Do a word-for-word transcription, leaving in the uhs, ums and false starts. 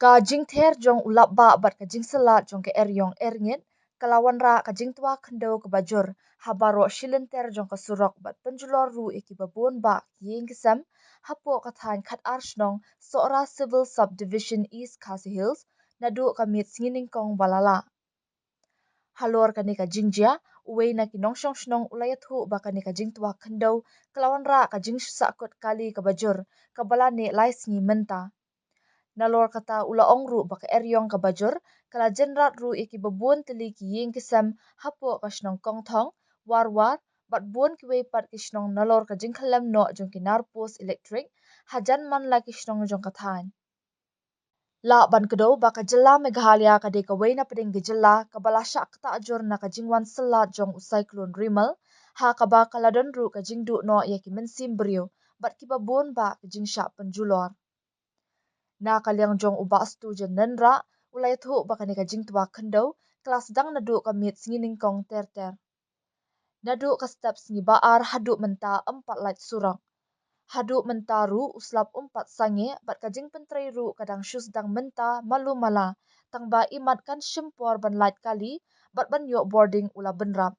Ka jingther jong u lapbah bad ka jingsyllad jong ka eriong erngit ka la wanrah ka jingtwa khyndew kaba jur ha baroh shilynter jong ka surok bad pynjulor ruh ïa kiba bun bah ki ïing ki sem hapoh ka thaiñ khatar shnong Sohra Civil Subdivision, East Khasi Hills, naduh ka miet sngi nyngkong ba la lah. Halor kane ka jingjia, uwei na ki nongshong shnong u la ïathuh ba kane ka jingtwa khyndew ka la wanrah ka jingsahkut kali kaba jur kaba la neh lai sngi mynta. Nalor kata u la ong ruh ba ka eriong kaba jur ka la jynrat ruh ïa kiba bun tylli ki ïing ki sem hapoh ka shnong Kongthong, Warwar bad bun kiwei pat ki shnong nalor ka jingkhyllem noh jong ki nar post elektrik hajan man la ki shnong jong ka thaiñ. Lah ban kdew ba ka jylla Meghalaya ka dei kawei na pdeng ki jylla kaba la shah ktah jur na ka jingwan syllad jong u Cyclone Remal, ha kaba ka la don ruh ka jingduh noh ïa ki mynsiem briew bad kiba bun bah ki jingshah pynjulor. Na ka liang jong u Bah Stujen Nynrah, u la ïathuh ba kane ka jingtwa khyndew ka la sdang naduh ka miet sngi nyngkong ter ter. Naduh ka step sngi ba ar haduh mynta ym pat lait surok. Haduh mynta ruh u slap um pat sangeh bad ka jingpyntrei ruh ka dang shu sdang mynta malu mala, tang ba imat kan shim por ban lait kali bad ban ïoh bording u la bynrap.